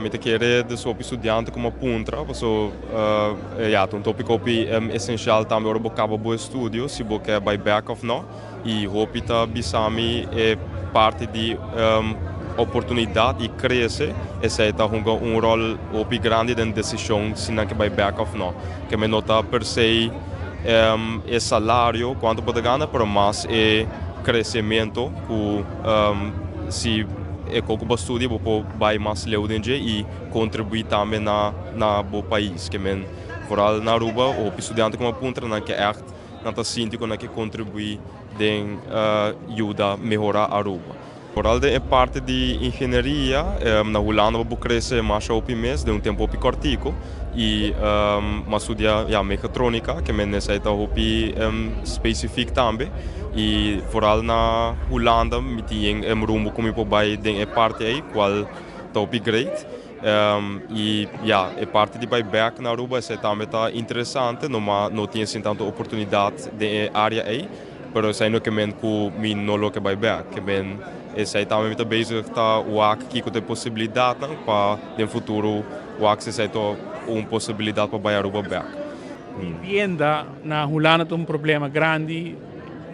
Mi ta kere dus hopi studiante ku mi a puntra, paso ya ta un topiko hopi esensial tambe ora bo kaba bo estudio, si bo ke bai bek of no. I hopi ta bisa mi e parti di oportunidat i krese, esei ta hunga un ròl hopi grandi den desishon si nan ke bai bek of no. Ke mi no ta per se e salario kuantu bo ta gana, pero mas e kresementu ku si e koko bo studia bo por bai mas leu den dje i kontribuí tambe na na bo pais. Ke men vooral na Aruba hopi studiante ku a puntra nan ke ègt nan ta sinti ku nan ke kontribuí den yuda mehorá Aruba. Vooral den e parti di ingenieria na Hulanda bo por krese masha hopi mes den un tempu hopi kòrtiku i mi a studia ya mechatronica ke men esei ta hopi spesifik tambe i vooral na Hulanda mi tin e rumbo ku mi por bai den e parti ei kual ta hopi great. I ya e parti di bai bek na Aruba esei tambe ta interesante no ma no tin asin tantu oportunidat den e área ei. Pero esei no ke men ku mi no lo ke bai bek. Ke men esei tambe mi ta bezig ta wak kiko ta e posibilidatnan pa den futuro wak si esei ta un posibilidat pa bai Aruba bek. Vivienda na Hulanda ta un problema grandi.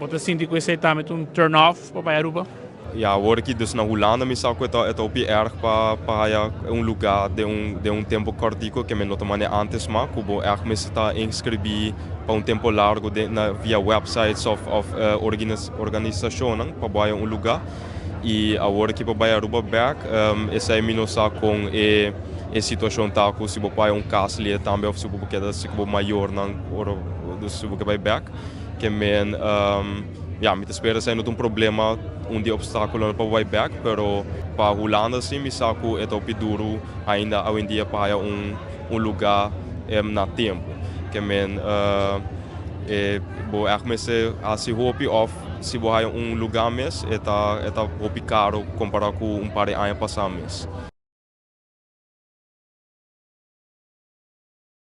Bo ta sinti ku esei tambe ta un turn off pa bai Aruba? Ya, awor aki dus na Hulanda mi sa ku e ta e ta hopi erg pa pa haya un lugá den un den un tempu kòrtiku ke mi no ta manera ántes mas ku bo ègt mester ta inskribí pa un tempu largu den na via websites òf òf organisashonnan pa bo haya un lugá. I awor aki pa bai Aruba bèk esei mi no sa kon e e situashon ta ku si bo por haya un kas lia tambe òf si bo por keda si ku bo mayornan ora dus si bo ke bai bèk ke men. Ya, mi ta spera esei no ta un problema, un di e obstáculonan pa bai bek, pero pa Hulanda si mi sa cu e ta hopi duru ainda awendia pa haya un un luga na tempo. Ke men e bo echt mester haci hopi of si bo haya un luga mes e ta e ta hopi caro compara cu un par di aña pasa mes.